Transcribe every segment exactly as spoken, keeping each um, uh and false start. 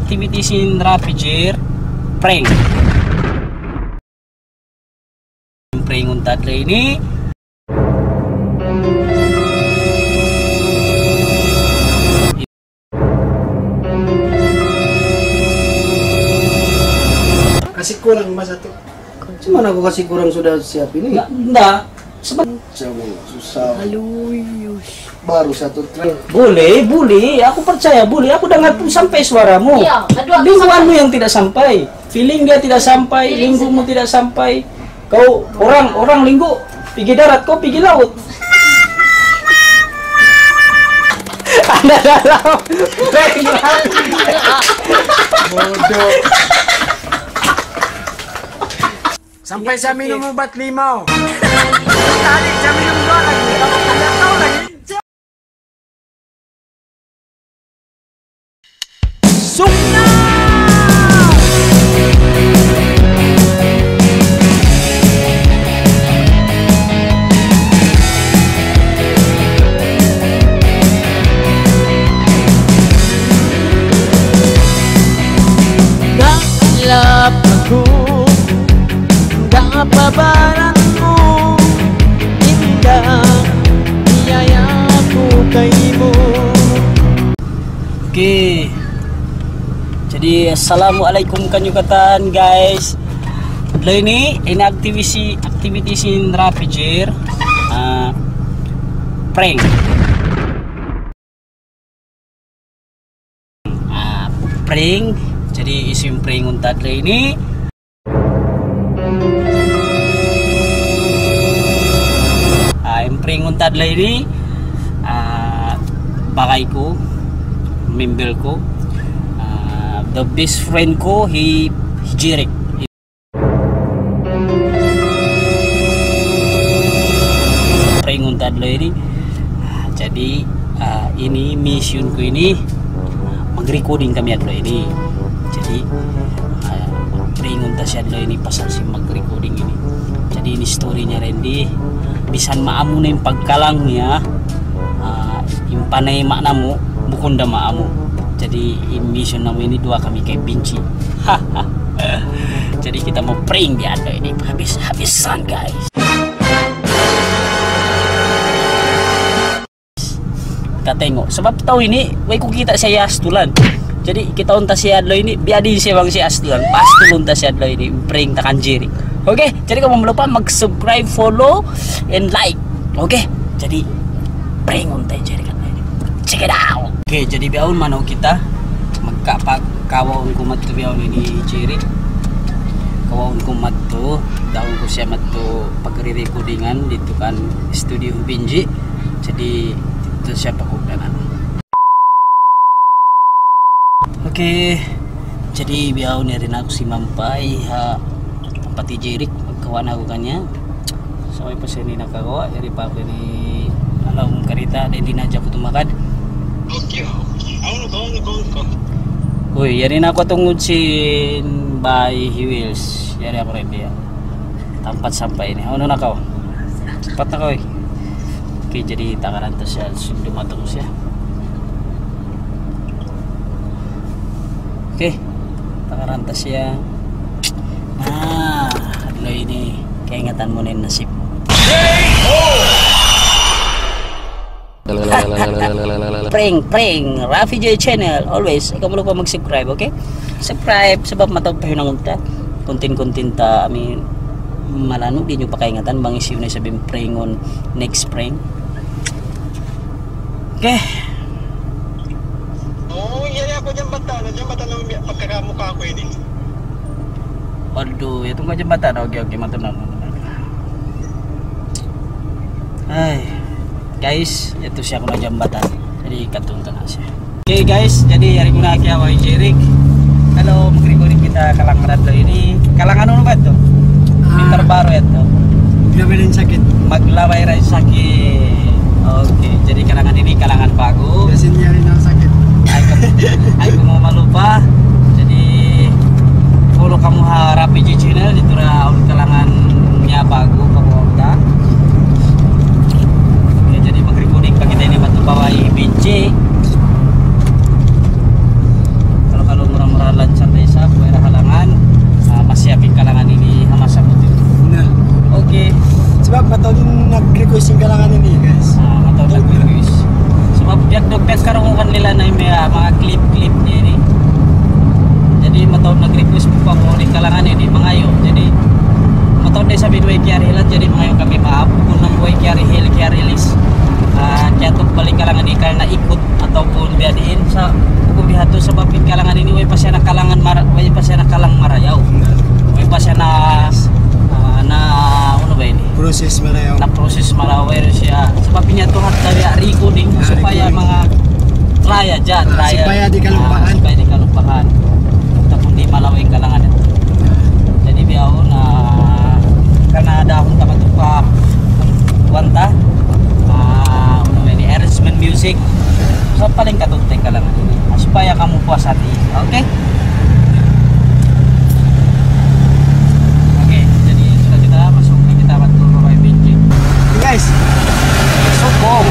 Activity sin Rapijer, prank. Prank unta' adlaw ini. Kasi kurang masa tu. Cuman aku kasi kurang sudah siap ini. Nda, nda. Sebab Siya mo, susah. Baru satu track. Boleh, boleh. Aku percaya boleh. Aku dengar pun sampai suaramu. Iya, aduh, aku Lingkuanmu sampai. Yang tidak sampai. Feeling dia tidak sampai. Feeling lingkuanmu tidak sampai. Kau orang, orang lingku, pigi darat, kau pigi laut. Ada dalam. Bodoh. Sampai saya minum ubat limau. Tadi saya minum dua lagi. Kamu tidak tahu lagi. Sungna! Nagilap aku, dapabaran mu, inda, biyaya ku kaymu. Okay. Jadi, assalamualaikum kaniyu katan, guys. Adlaw ini, ini activity, activity sin Rapijer, ah, prank. Ah, prank. Jadi, hisiyu in prank unta' adlaw ini. Ah, in prank unta' adlaw ini, ah, bagay ku, member ku, ah, the best friend ku, hi, hi Jeric. Prank unta' adlaw ini. Ah, jadi, ah, ini mission ku ini, mag-recording kami adlaw ini. Jadi, ah, prank unta' siya adlaw ini pasal sin mag-recording ini. Jadi, ini story niya, Randy. Bisan maamu na in pagkalang niya, ah, in panayma' namu', bukun da maamu. Jadi, in mission namu' ini duwa kami kay Binchi. Jadi, kita mau prank dia adlaw ini. Habis-habisan, guys. Kita tengok. Sabab tau ini, way ku kita' siya astulan. Jadi, kita' unta' siya adlaw ini, biya' diin siya bang siya astulan. Pastulan ta siya adlaw ini, prank ta kan Jeric. Okay, jadi kamu jangan lupa mag-subscribe, follow, and like. Okay, jadi prank unta' Jeric kan ini. Check it out. Okay, jadi bihaun manaw kita magkapa-, kawaun ku madtu bihaun ini Jeric. Kawaun ku madtu, daun ku siya madtu pagre-recordingan didtu kan studio Binchi. Jadi, didtu siya pagkugdanan. Okay, jadi bihaun yari na aku simampay ha tampat hi Jeric, magkawa' na aku kaniya. Sa' way pa siya ini nakagawa', yari pa aku ini ha lawm karita', dayn di' na hadja aku tumakad. Okay, okay. Awn ka, awn ka, awn ka. Uy, yari na aku tungud sin bay hi Wills. Yari aku ready ya. Tampat sampay ini. Awn na kaw. Sapat na kaw, eh. Okay, jadi takaran ta siya, dumatung siya. Okay, takaran ta siya. Ah, adlaw ini, kaingatan mu na in nasib. Prank, prank, Rafi J Channel, always. Ayaw kamu lupa mag-subscribe, okay? Subscribe, sabab mataud pa hinangun ta. Content-content ta, I mean, malanu', di' niyu pa kaingatan, bang hisiyu na isab in prank on next prank. Okay. Oo, yari aku jambatan, jambatan na pagkakamukha ku ini. Waduh, yadtu ka jambatan. Okay, okay, mataud na, mataud na. Ay, guys, yadtu siya aku na jambatan. Jadi, katunta na siya. Okay, guys, jadi yari ku na kiyawa' hi Jeric. Hello, mag-recording kita kalangan adlaw ini. Kalangan unu ba yadtu? Ah. Pintar baru yadtu. Maglabay dayn sakit. Maglabay dayn sakit. Okay, jadi kalangan ini kalangan ba'gu. Biya' sin yari na sakit. Ayaw kamu, ayaw kamu malupa. Jadi, follow kamu ha Rafi J Channel, didtu ra awn kalangan niya ba'gu, pag-order. Okay, jadi mag-recording pa kita ini madtu pa way Binchi. Kalau, kalau mura-mura Kiyarihil, jadi mangayu' kami maap. Bukun na way kiyarihil, kiyarilis. Ah, kiyatup balik kalangan ini karna' ikut ataupun biya' diin sa' bukun biya' hatu sabab in kalangan ini way pa siya nakalangan mara-, way pa siya nakalang marayaw. Way pa siya na, ah, na, unu ba ini? Process marayaw. Na process marayaw, way siya. Sabab niya tuhat dari recording, ah, supaya recording. Manga raya dyan, ah, raya. Supaya di kalupahan. Ah, supaya di kalupahan. Ataupun di' malawa' in kalangan. Jadi bihaun, ah, karna' dahun ta matupa kuwan ta, ah, unu ini, arrangement music. So, paling katuntay ka lang. Ah, supaya kamu puas hati. Okay? Okay, jadi sudah kita masuk, kita bantu Bapak Benji. Guys, sumbung.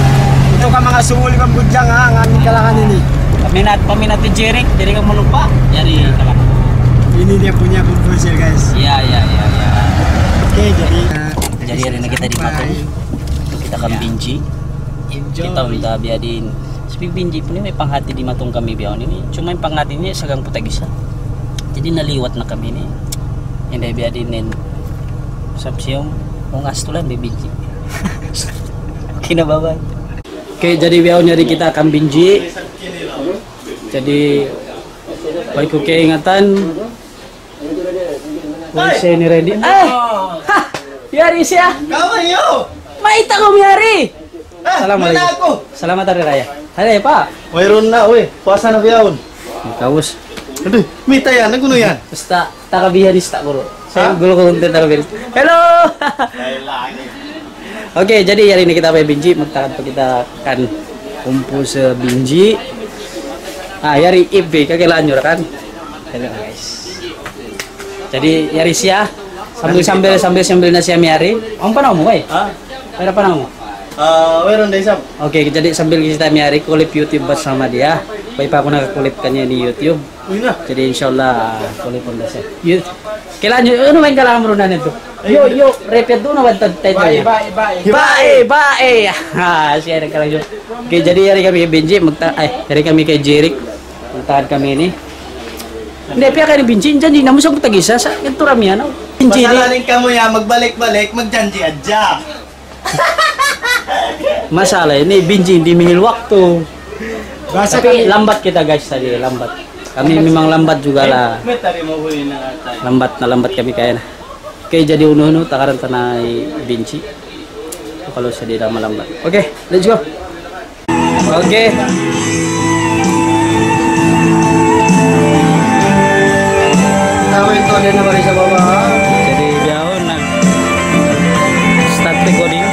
Itu ka manga sumuli bang budjang, ha, ngan kalangan ini. Paminat, paminat ni Jeric, jadi kamu lupa. Jadi, ya. Ini dia punya composer, guys. Ya, ya, ya, ya. Okay, jadi, uh, jadi hari ini kita di Matung. Kita kan Benji. Enjoy. Kita minta biya' diin. Sabi Benji pun ini may panghati di Matung kami biya' ini. Cuma in panghati ini sagang putagisa. Jadi naliwat na kami ini. Hindi biya' diin. Sabsiyong, kung astulan, may Benji. Okay na, bye-bye. Okay, jadi bihaun yari kita kan Benji. Jadi, way ku kaingatan. Way siya ni Randy. Ay! Ha! Yari siya! Kamu yun! Mayta' kaw miyari! Ah, salamat alaykum. Mana aku? Salamat hari raya. Hari pa. Wayruun na, uy. Puasa na bihaun. Kaus. Aduh, mita yan. Nagkuno yan. Basta, taga Biharis ta, guru. Sa guru ko, kunti taga Biharis. Hello! Okay, jadi yari ini kita pa Benji, magtakad pa kita kan kumpul sa Benji. Ah, yari F B, kakilala niyu kan? Hello, guys. Jadi, yari siya, sambil-sambil, sambil-sambil na siya miyari. Ang panaw mu, eh? Ha? Pera panaw mu? Ah, meron na isang. Okay, jadi sambil kita miyari, kulip YouTube bersama dia. Way pa aku nakakulip kanya di YouTube. Uy na. Jadi, inshallah, kulip pun na siya. Yun. Kailangan nyo, ano man kailangan mo rin na nito? Yo, yo, repeat doon na ba title niya? Bae, bae, bae. Bae, bae. Ha, siya na kailangan yun. Okay, jadi yari kami kay Benji, magta-, ay, yari kami kay Jeric. Magtakad kami ini. Hindi, piya kay ni Benji, dyan, di naman sa magtagisa, sa, ito rami, ano? Benji, ini. Masalaling kamu yan, magbalik-balik, magjanji adja. Masalah ini, Benji, hindi mihil waktu. Tapi lambat kita, guys, tadi, lambat. Kami memang lambat juga lah. Lambat na lambat kami kaya na. Okay, jadi unu-unu, takaran ta na hi Benji. Kalau sa di' na malambat. Okay, let's go. Okay. Tama ito, di' na mali sa baba, ha? Jadi, bihaun, nag-start recording.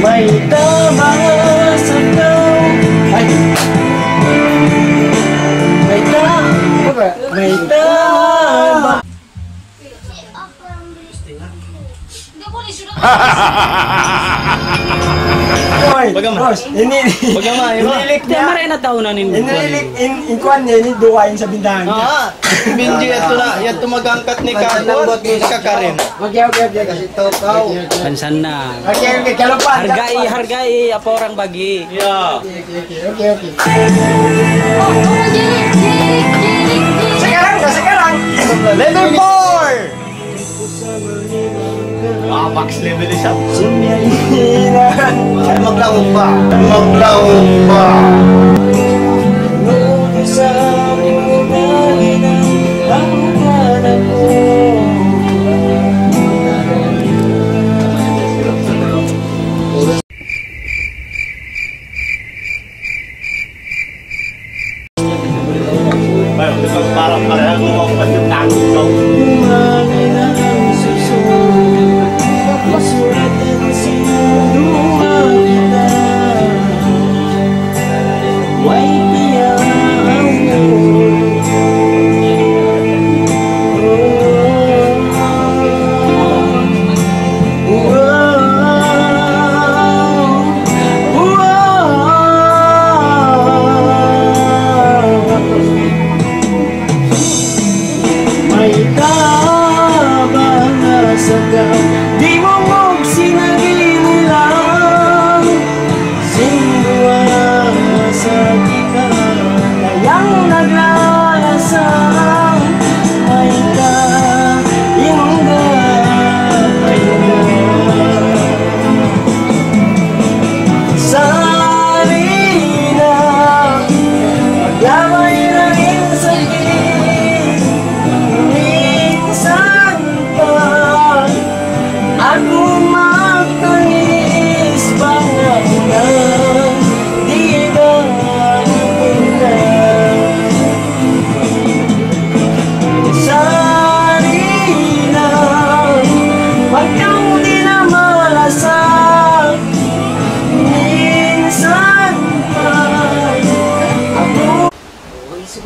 Mayta' manga sakaw. Ay. Mayta'. Mayta'. Oy, bagaimana? Boss, ini, bagaimana, ini? Inilik niya. Tiyan maray na taon na nin-, inilik, in, in kuwan niya, ini duwa in sa bintahan niya. Ah. Benji, yadtu na, yadtu mag-angkat ni ka-, nambut ni ka Karen. Okay, okay, okay, okay. Kasi ikaw, ikaw. Pansan na. Okay, okay, kalupahan, hargai, kalupahan. Hargai, apa orang bagi. Yeah. Okay, okay, okay, okay. Sekarang, sekarang. Level four. Ah, max level isa. Ay, maglaog pa. Maglaog pa.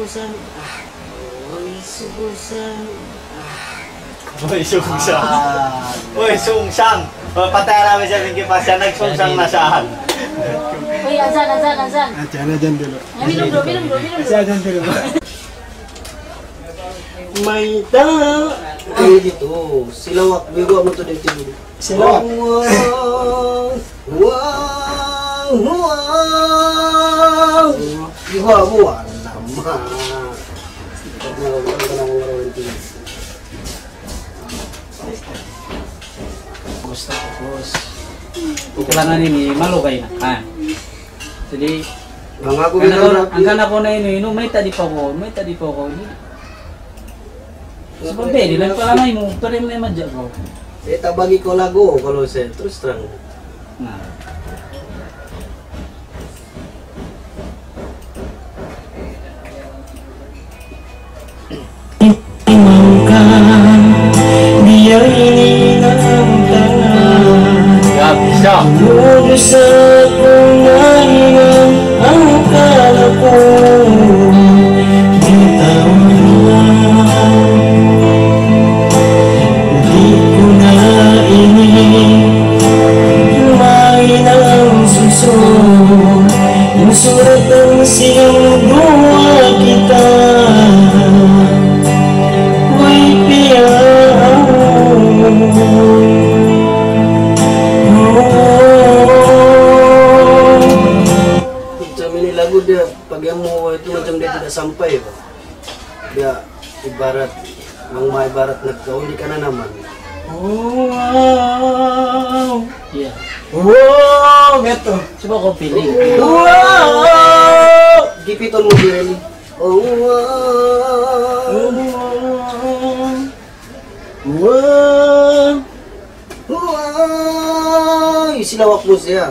Uy, sungsang. Uy, sungsang. Ah. Uy, sungsang. O, patay na kami sa Pinky Pasha, nagsungsang na siya. Uy, azan, azan, azan. Azan, azan dulu. Ya, minum dulu, minum dulu, minum dulu. Azan, azan dulu. Mayta'. Ay, dito. Silawak, bigo mo to dito. Sila. Wow, wow, wow. Iwa mo, alam mo. Gusto ko, boss. Kailangan ini, malugay na. Ha? Jadi, mangaku ang bilang kana-, rapi. Ang kana' ku na ini, ini, mayta' di' pa aku, mayta' di' pa aku. Ini. Sa' pabebe, nagpalangay mu, pare mu na madja ko. Eh, tabagi ku lagu, kalu sa', terus terang. Na. Imangkan, biya' ini na in tangan. Grabe siya. Tungud sa kung nahinang Akala ku di' tawaran, di' ku na ini mahinang susun. In suratan sin duwa kita way piyaawn. Macam ini lagu dia. Pag yan mu, itu macam dia tidak sampai, ba? Dia ibarat, bang maibarat nagkaun di' ka na naman. Oh, wow. Iya. Wow, gitu. Coba kau pilih. Wow. Gipitun mu diri ini. Oh, wow. Oh, wow. Wow. Wow. Silawak mu siya.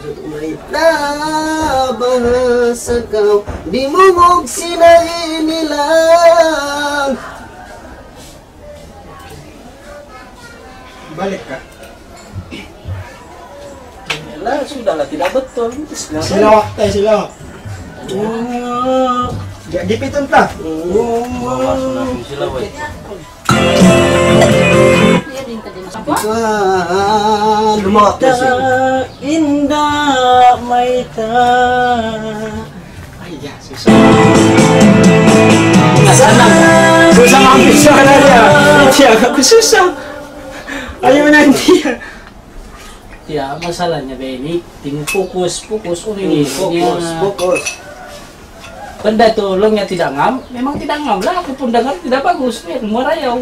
Mayta' bahasa kaw, dimungug sin ini lang. Balik ka. Lah, sudahlah, tidak betul. Silawak tayo, silawak. Di-, gipitun ta. Hmm. Bawas na ang silawak. Apa? Ah, lumawak na siya. Inda mayta'. Ay, ya, susah. Susah, susah ang picture na niya. Siya, susah. Ayaw na niya. Ya, masalahnya ba ini? Ting focus, focus, unu ini? Focus, focus. Banda tu, laung niya tidak ngam, memang tidak ngam lah, aku pun dengar tidak bagus, ya, marayaw.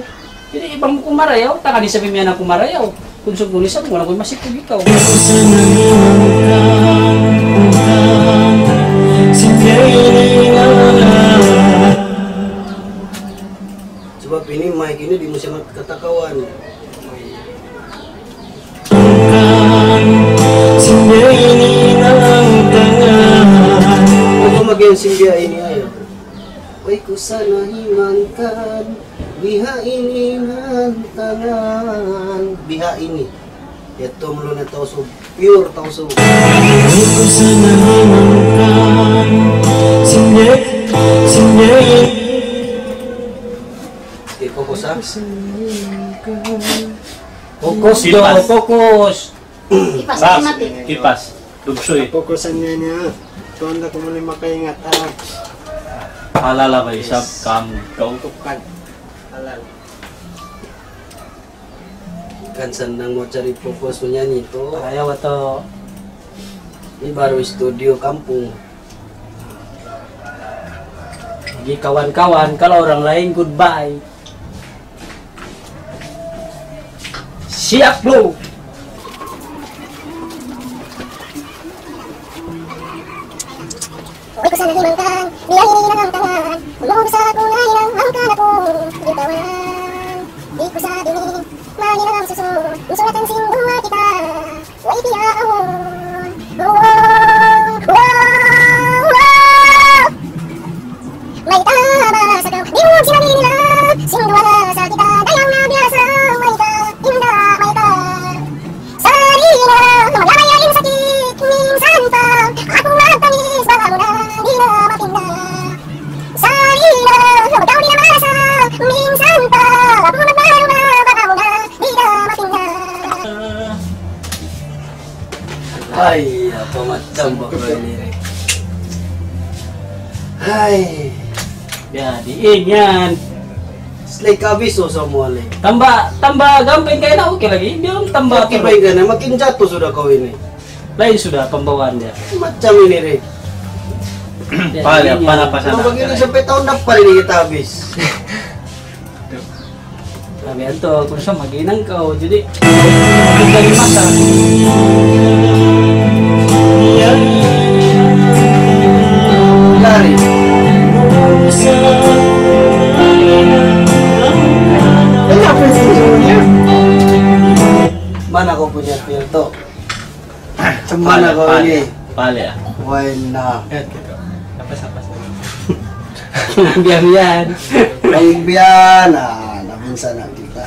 Jadi, bang aku marayaw, tangan di sabi miyan aku marayaw. Kung sungguh ni sabi, wala' aku masipug ikaw. Sebab ini mic ini di musim katakawan. Simbiya ini na in tangan. Ano ba mag-iyan simbiya ini ayaw? Way ku sana himangkan, biha' ini na in tangan. Biha' ini. Yadtu mawn na Tausug, pure Tausug. Way ku sana himangkan, simbiya, simbiya ini. Okay, focus, ha? Focus daw, focus. Kipas, kipas. Kipas. Lugsuy. Fokusan niya niya. Tuwan na kung ano yung makaingat, ah. Halal ba isab kam kau? Tukan. Halal. Kan sandang mau cari fokus punya ni tu. Ayaw ato. Ini baru studio kampung. Jadi kawan-kawan, kalau orang lain goodbye. Siap, bro. Way ku sana himangkan, biya' ini na in tangan. Kung sa kung nahinang hangkan aku, di' tawaran. Di' ku sa dini, mahinang susun, in suratan sin duwa kita. Way piyaawn. Wow, wow, wow. Mayta' bahasa kaw, di' mu sinabi nila. Sin duwa sa kita, dayaw na biyasa, mayta', inda', mayta'. Sa diri na, lumalabay in sakit, minsan pa, aku magtamis, baka mu na, di' na mapinda. Hay. Jadi, yan. Slay kabis o sa mo, le. Tamba, tamba gamping kay na okay lagi. Di' yung tamba. Okay ba yung gana? Makin jato sudah kaw ini. Lain sudah pambawaan niya. Macam ini rin. Pali, yan, pala yan. Pasal. Kung mag-inig sa petaon na pali ni kitabis. Sabi, "Anto, kung sa maghinang ka, o, jadi, ang galing mata." Lari. Wala pa yung sino niya. Mana ko punya feel to? Mana ko ini? Pali, ah. Why na? Biyan, biyan. Ay, biyan. Ah, nabinsan na kita.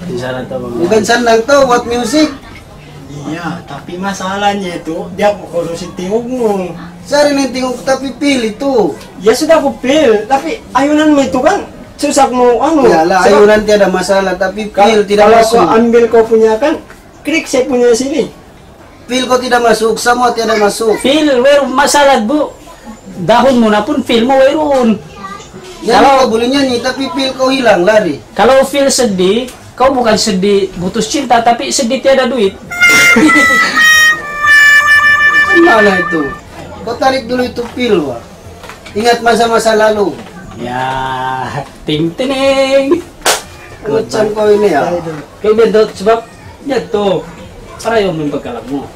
Minsan lang to, mga minsan lang to, what music? Iya, tapi masalahnya itu, di' aku kurusin tingog mu. Sari na yung tingog, tapi feel itu. Ya sudah, aku feel, tapi ayunan mu itu kan, susah mu, anu, ya lah, sebab ayunan tiada masalah, tapi feel tidak masuk. Kalau kau ambil kau punya kan, klik saya punya sini. Feel ko tidak masuk, semua tiada masuk. Feel, wayruun masalah, bu. Dahun mu na pun feel mu wayruun. Nyanyi kalau ko boleh nyanyi, tapi feel ko hilang, lari. Kalau feel sedih, kau bukan sedih putus cinta, tapi sedih tiada duit. Mana itu? Kau tarik dulu itu feel, wah. Ingat masa-masa lalu. Ya, ting tining. Macam kau ini ya. Kaya bento, sebab, yan to. Para yung may pagkalam mo.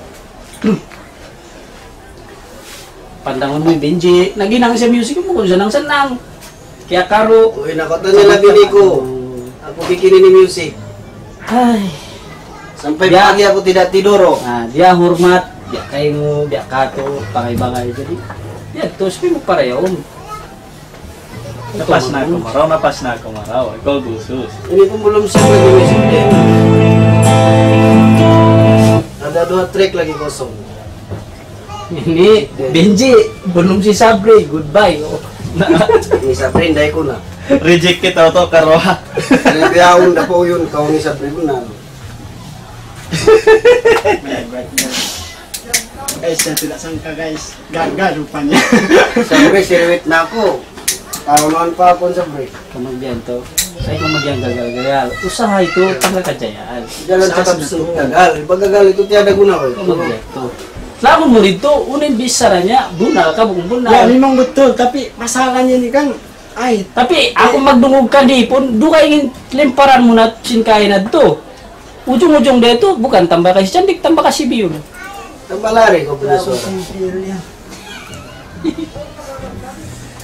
Pandangon mu in Benji, naghinang siya music mu, kung sanang-sanang. Kaya karu. Uy, nakatan nila bini ko. Aku bikin ini music. Ay. Sampai pagi aku tidak tidur, oh. Ah, dia hormat, dia kaimu, dia katu, bagay-bagay. Jadi, yan to, sabi mo para yaon. Napas na aku maraw, napas na aku maraw. Ikaw gusus. Ini pun belum siap lagi music dia. Ada dua track lagi kosong. Ini Benji, belum si Sabri, goodbye. Oh. Ini Sabri, hindi ko na. Reject kita, oto, karuha. Ini biyaun, dapat yun, kau ni Sabri, benar. Guys, saya tidak sangka, guys. Gagal rupanya. Siyempre, siriwit na ako. Tao naman pa ako, siyempre. Kung magbiyan to, ay kung magbiyan gagal-gagal. Usaha itu, tanggal kajayaan. Jalan usaha cakap sunat. Gagal. Pag gagal itu, tiada guna, eh. Kung magbiyan to. Lamun mu dito, unin bisara niya, bunal ka, bukun bunal. Ya, memang betul, tapi masalahnya ini kan, ay. Tapi, aku magdungug ka di pun, duka ingin limparan mu na sin kain na to. Ujung-ujung dia itu bukan tambah kasi cantik, tambah kasi biyun. Tambah lari kau punya suara.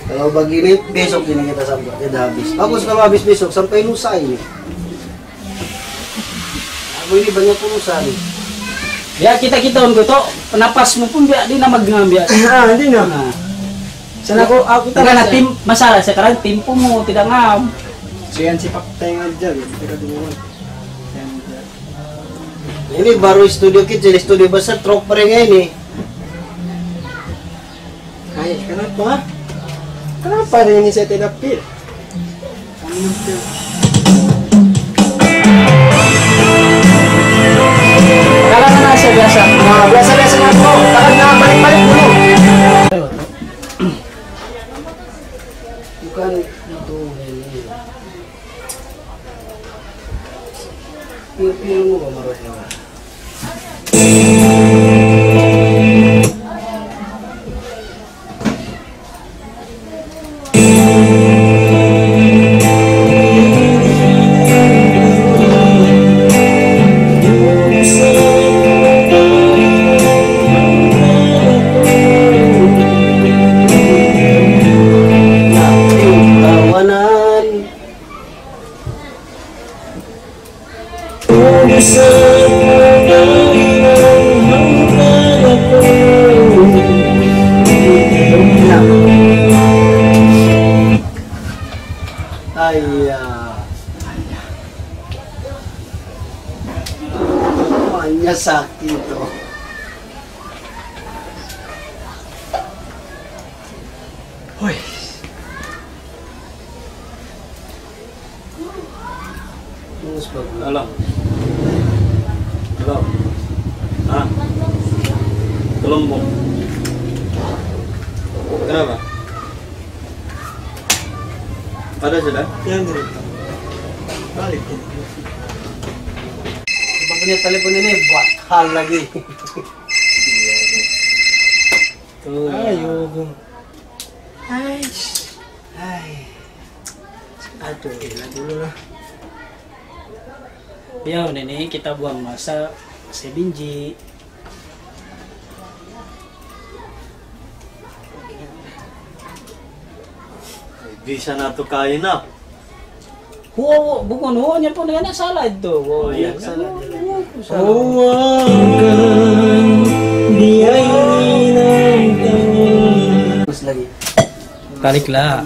Kalau begini, besok ini kita sampai, kita habis. Bagus kalau habis besok, sampai lusa ini. Aku ini banyak urusan. Ya, kita-kita un ko to, napas mu pun biya' di' na magngam biya'. Ah, di' na. Na. Sana ko, aku enggak na tim, masalah sekarang timpu mu tidak ngam. Siyan si Pak Teng aja, gitu, kita duluan. Ini baru studio kecil, studio besar, truk pa rin ini. Ay, kenapa? Kenapa hari ini saya tidak fit? Kailangan na siya biasa. Ah, biasa-biasa na po. Takad na, balik-balik dulu. Bukan itu, ini. Pil-pil mo ba, marunong ka? Tawanan. Ay, ah. Manya sakit, oh. Hoy. Halo. Halo. Ha? Lombok. Kenapa? Ada sudah? Yan, dito. Balik ko. Pag niya telepon ini, buat hal lagi. Ayaw, Gong. Ay. Ay. Aduh, ila dulu lah. Biya' ini kita buang masa si Benji. Di' sa natu' kaina. Huo, bukun huo niya pun na sala itu. Huo, oh, iya, sala. Huo, huo, sala. Huo, kan, di' ay nang. Terus lagi. Balik lah.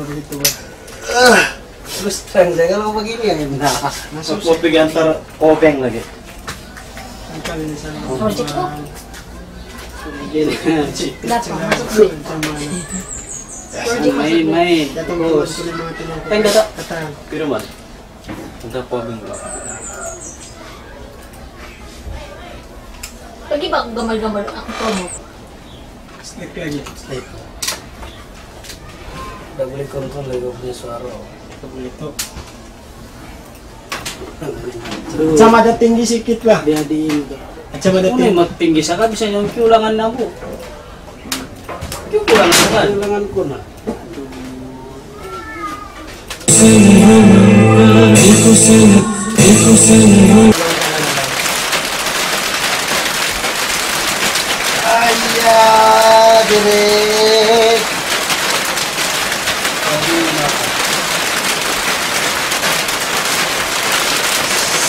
Ah. Terus terang saya kalau begini ya, nah. Masuk. Aku pergi antar obeng lagi. Project ko. Dapat masuk sih. Main, main. Bos. Tengok tak? Di rumah. Entah apa obeng ko. Pagi ba aku gambar-gambar aku promo? Sleep lagi. Sleep. Dah boleh kontrol lagi kau punya suara. Dah boleh tu. Sama ada tinggi sikit lah. Biya' diin tu. Sama ada tinggi. Unu, magtinggi sa ka, bisan yung kiulangan na aku. Kiulangan na ka. Kiulangan ku na. Ayah, diri.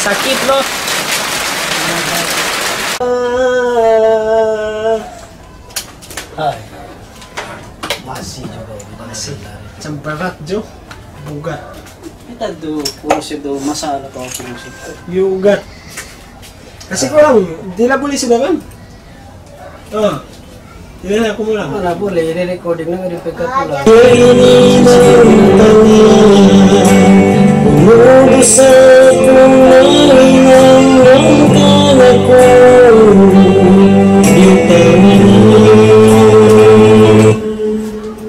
Sakit, bro. Ay. Masih juga, masih. Siyempre, Jo. Bugat. Ito do, puro siya do, masala pa ako puro siya. Yugat. Kasi ko lang, di' na puli sila kan? Oh. Di' na ako mo lang. Wala, puli, i-recording na, i-pick up ko lang.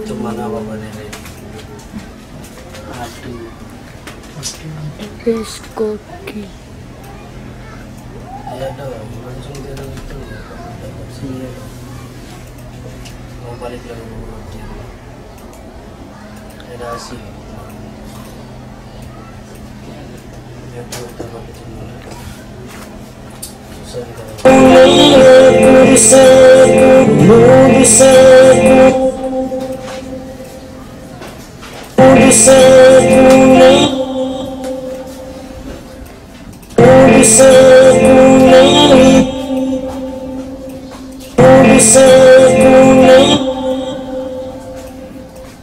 Cuma na ba ba nila? Aduh. Best cookie. Iya daw, langsung dia daw itu. Dapat sini. Mau balik lagi ke rumah dia. Ada hasil. Dia tahu dapat itu mana. Susah kita.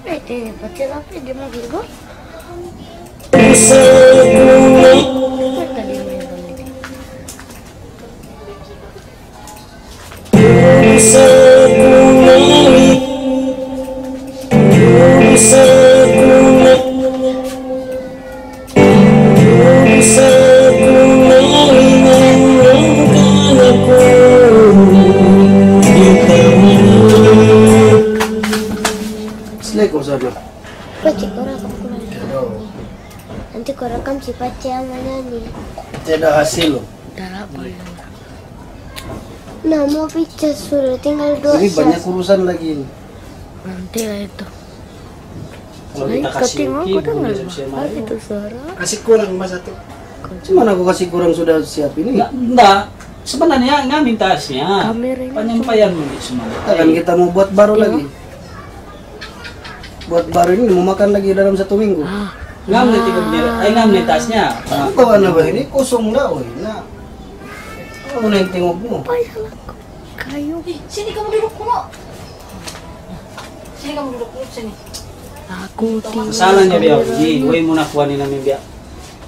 Eh, eh, pati lapis di' magluto. Tadi may balik. Assalamualaikum, saudara. Pachi ko ra ka pula. Hello. Nanti ko ra kam si Pachi ang manani. Tiada hasil, oh. Dara pa yan. Na, mau picture sudah tinggal dua. Ini banyak urusan lagi ini. Nanti lah itu. Kalau kita kasih katingin, kita nggak bisa main. Itu suara. Kasi kurang masa tu. Cuma aku kasi kurang sudah siap ini. Nda, nda. Sebenarnya nggak minta asnya. Kamera ini. Penyampaian mungkin semua. Kan kita mau buat baru lagi. Buat baru ini mau makan lagi dalam satu minggu. Ah. Ngam na tingog nila. Ay, ngam na yung taas niya. Ah. Ano ba na ba ini? Kusong na, oy. Na. Ano na yung tingog mo? Payah lang ko. Kayo. Eh, sini kamu duduk dulu. Sini kamu duduk dulu, sini. Aku tingog. Salah niya, biya'. Di, way mu na kuha ni namin, biya'.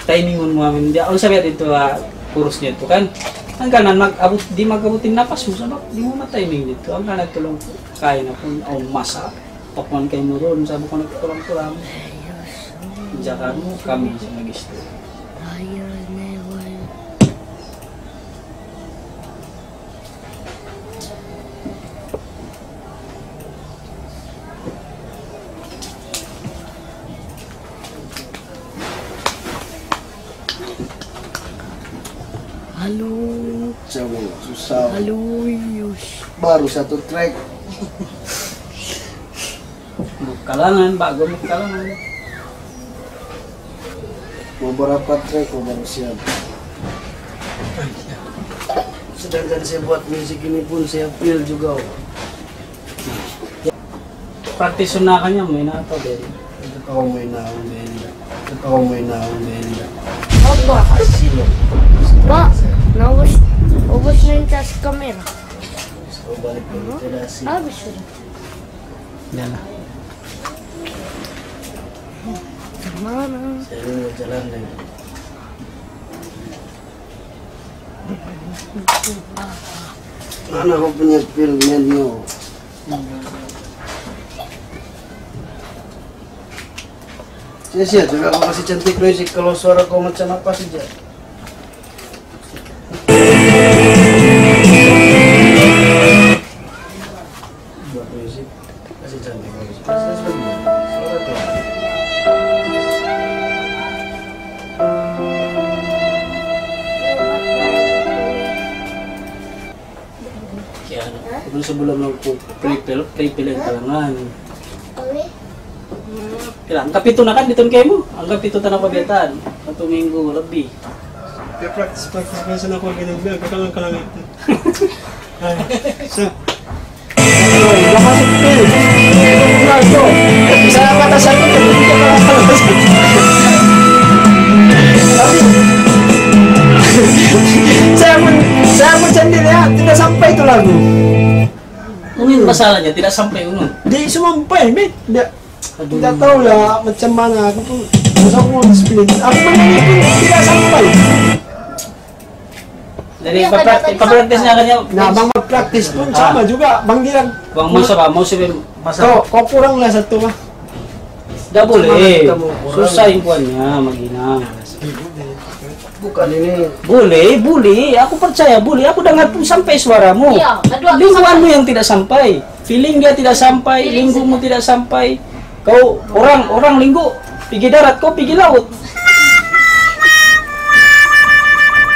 Timing mu namin, biya'. Ano sabi natin ito, ah, kurus niya ito, kan? Ang kanan, mag-abot, di mag-abot yung napas mo, sabab, di mo matiming dito. Ang kanan, tulong, kaya na po, oh, masa. Pakuan kaymu duun, sabi ku nagkulang-kulang. Ayaw, so. Diyan ka mo, kami sa nag-istorya. Ayaw, never. Halo. Sawa, susah. Halo, yus. Baru satu track. Bukalangan, bago bukalangan. Beberapa track ko baru siap. Sedangkan saya buat musik ini pun saya feel juga. Praktis na kanya, may na to, dali. Ito ka, may na, may na. Ito ka, may na, may na. Apa? Asino? Pak, naubos, ubos na yung tas camera. So, balik ko dito na si Habis sudah. Yan na. Mana? Sa inyo, jalan na yun. Ano ko punya film ninyo? Siya, siya, juga ako kasi cantik music kalau suara ko macam apa siya. Buat music, kasi cantik music. Suara ko. Kaya ano, kung sa bulan lang po, pre-, pre-, pre-, pre-, kailangan. Kailangan, kapito na kan, diton kayo mo. Ang kapito ta na pabiyataan. Katuminggo, labi. Kaya practice, practice, practice na ako, ganyan, ganyan, kakalang-kalang ito. Ay, so, Saya pun, saya pun sendiri ya, tidak sampai itu lagu. Mungkin masalahnya tidak sampai, unu. Di sumampai, mit. Dia, tidak tahu lah macam mana. Aku pun, masa aku mau disiplin. Aku menyanyi pun tidak sampai. Jadi, iya, papraktis, papraktis niya kanya. Na, bang magpractice pun, sama juga. Bang bilang, bang, masa ba, masa ba, masa. Ko, ko kurang lah satu, ah. Dah boleh. Susah yung kuwan niya, maghinang. Bukan ini. Boleh, boleh. Aku percaya, boleh. Aku dengar pun sampai suaramu. Iya, aduh, aku sampai. Lingkuan mu yang tidak sampai. Feeling dia tidak sampai, linggu mu tidak sampai. Kau orang, orang linggu, pigi darat, kau pigi laut.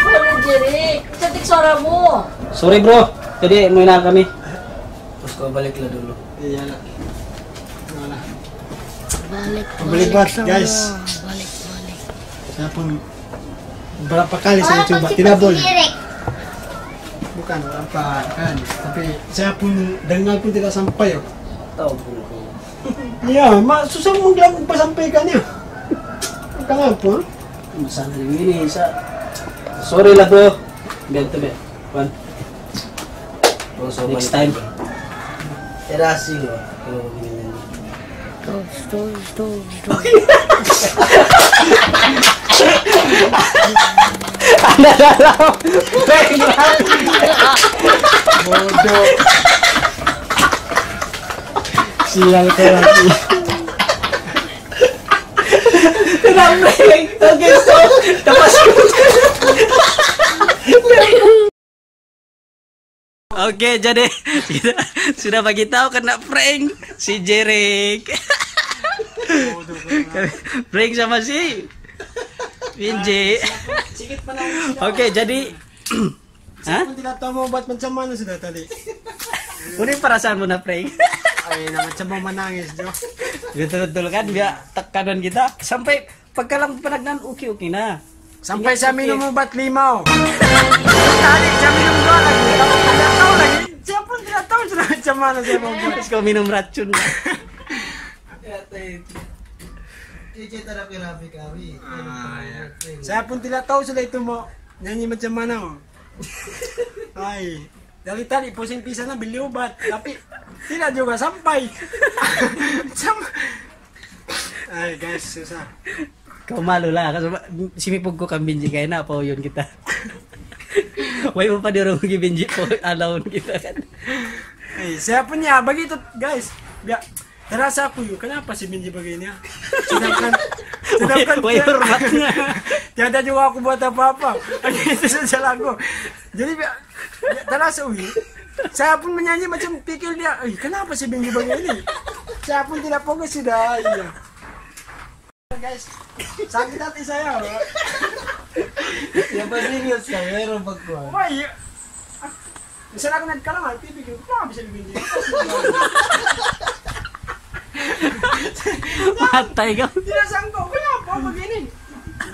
Boleh, Jerry. Cantik suaramu. Sorry, bro. Jadi, mau na kami. Terus kau baliklah dulu. Iya, nak. Mana? Balik, balik, guys. Balik, balik. Saya pun berapa kali saya coba, tidak boleh. Bukan berapa kali, tapi saya pun dengar pun tidak sampai, oh. Tahu pun aku. Iya, mak susah menggelam pasampaikan ya. Kenapa? Masalah ini, sa-, sorry lah, bro. Biar tu, biar. Wan. Next time. Tidak asing, bro. Kalau begini. Terus, terus, terus, terus. Ada dalam. Bodoh. Sial ka lagi. Kenapa? Oke, so, tapos ko. Oke, jadi kita sudah bagi tahu kena prank si Jerik. Prank sama si Winji. Oke, jadi, ha? Saya pun tidak tahu mau buat macam mana sudah tadi. Unu in parasaan mu na prank? Ay, na macam mau manangis, Jo. Betul-betul kan, biya' takanan kita. Sampai pagka lang panagnaan, okay, okay na. Sampai saya minum ubat limau. Tadi saya minum dua lagi. Tapi tidak tahu lagi. Saya pun tidak tahu sudah macam mana saya mau buat. Terus kau minum racun. Ah, ya. Saya pun tidak tahu sudah itu mau nyanyi macam mana, oh. Ay, dari tadi pusing pisan na bili ubat, tapi tidak juga sampai. Sam-, ay, guys, susah. Kau malu lah, kasi ba-, simipug ku kan Benji kaya na, pauyun kita. Way mu pa di orang gi Benji, pa alawun kita kan. Ay, saya pun ya, begitu, guys. Biya', terasa aku yun, kenapa si Benji begini, ah? Sedangkan, sedangkan way, way tiada, hormatnya. Tiada juga aku buat apa-apa. Ay, itu saja lagu. Jadi, biya', biya', terasa, uy. Saya pun menyanyi macam pikir dia, "Uy, kenapa si Benji begini?" Saya pun tidak fokus sudah, iya. Guys, sakit hati saya, Pak. Yan pa, serious ka, meron pa kuwan. Why? Minsan aku nagkalangan, pipikir ku, "Grabe siya, Benji." Patay ka. Tinasan ku, "Kaya apa begini?"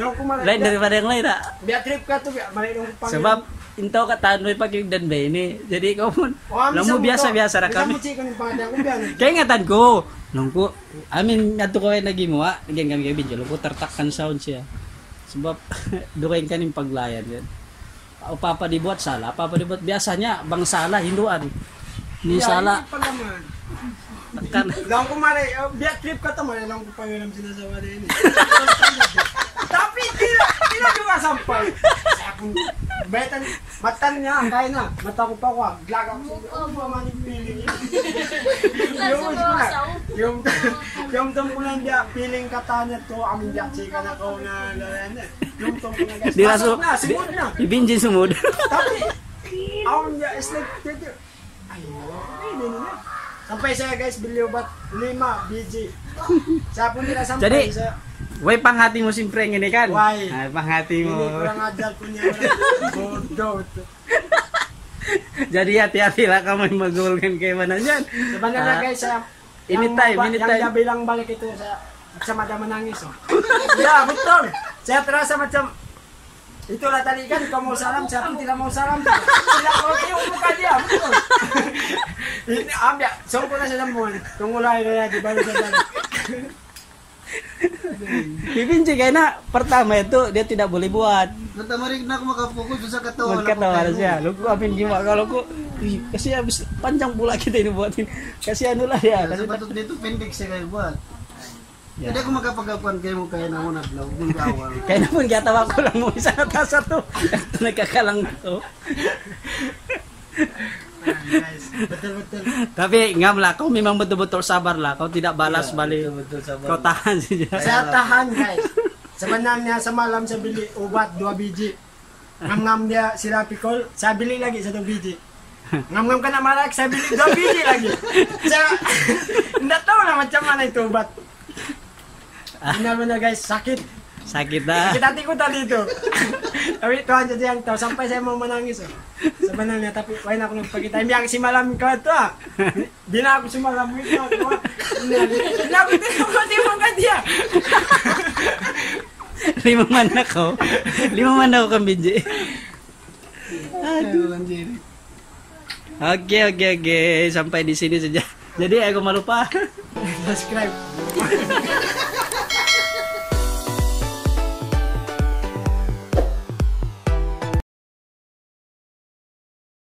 Daw ku malay. Lain daripada yang lain, ha? Biya' trip ka tu, biya' malay daw ku pangin. Sabab, in tau katan, way pakigdan ba ini? Jadi, ikaw pun, laung mu biasa-biasa ra kami. Kaingatan ku. Laung ku, amin, adtu kaw naghimuwa', lagi' kami kay Benji, laung ku, tartakkan sound siya. Sabab, dugaing kaniya in paglayan yan. Apa-apa dibuat salah, apa-apa dibuat. Biasanya, bang salah, hinduan. Ini salah. Kan. Laung ku mari, eh, biya' trip ka tu, mari, laung ku pangiram sin asawa niya ini. Tapi, tidak, tidak juga sampai. Saya pun, bayatan, matan niya, kaya na, mata ku pa kuwan, glagak sa, ano ba man in feeling niya? Yung, yung, yung, yung, yung, yung, yung, yung, yung, feeling kata niya tu, amin biya' chika na kaw na, na, na, na. Di na su-, masuk na, simud na. Di Benji sumud. Tapi, awn niya, it's like, ay, ay, ini na. Sampay siya, guys, bili ubat, lima, B G. Sa pun nila sampay. Jadi, way panghati mu sin prank ini kan? Way. Ay, panghati mu. Ini kurang ajar punya orang. Bodoh tu. Jadi, hati-hati lah kamu magulkan kaibanan yan. Sebenarnya, ah, guys, saya Anytime, anytime. Yang dia bilang balik itu, saya, macam ada menangis, oh. Ya, betul. Saya terasa macam, itulah tadi kan, kau mau salam, saya pun tidak mau salam. Tidak mau tengok muka dia, betul. Ini, ambil, sungguh na sa sambungan. Tunggulah, ya, ya, di balik sa balik. Bibinci kaya na, pertama itu, dia tidak boleh buat. Nagtamarig na aku makapokus, susah katawa. Magkatawa na siya. Laung ku, apin gima ka, laung ku, "Ih, kasi habis panjang pula kita ini buat ini." Kasi anu lah ya, kasi patut dito pindik siya kayo buat. Ya. Jadi aku makapagapan kayo mo kaya na mo na vlog, mong kawal. Kaya na pun kaya tawa ko lang mo, isa na tasa to. Nagkakalang to. Ayan, guys. Betul, betul. Tapi ngam lah, kau memang betul-betul sabar lah. Kau tidak balas balik. Betul-betul sabar. Kau tahan saja. Saya tahan, guys. Sebenarnya semalam saya beli ubat dua biji. Ngam-ngam dia sila pikul, saya beli lagi satu biji. Ngam-ngam ka na malak, saya beli dua biji lagi. Saya tidak tahu lah macam mana itu ubat. Benar-benar, guys, sakit. Sakit na. Sakit hati ku tadi itu. Tapi Tuhan saja yang tahu, sampai saya mau menangis, oh. Sebenarnya, tapi way na aku nagpakita. Yang si malam ka tu, ah. Di' na aku sumalam, way na aku, ah. Di' na aku tinukot yung mga diya. Lima man ako. Lima man ako kang Benji. Aduh. Oke, oke, oke. Sampai di sini saja. Jadi, ayaw kaw malupa. Subscribe.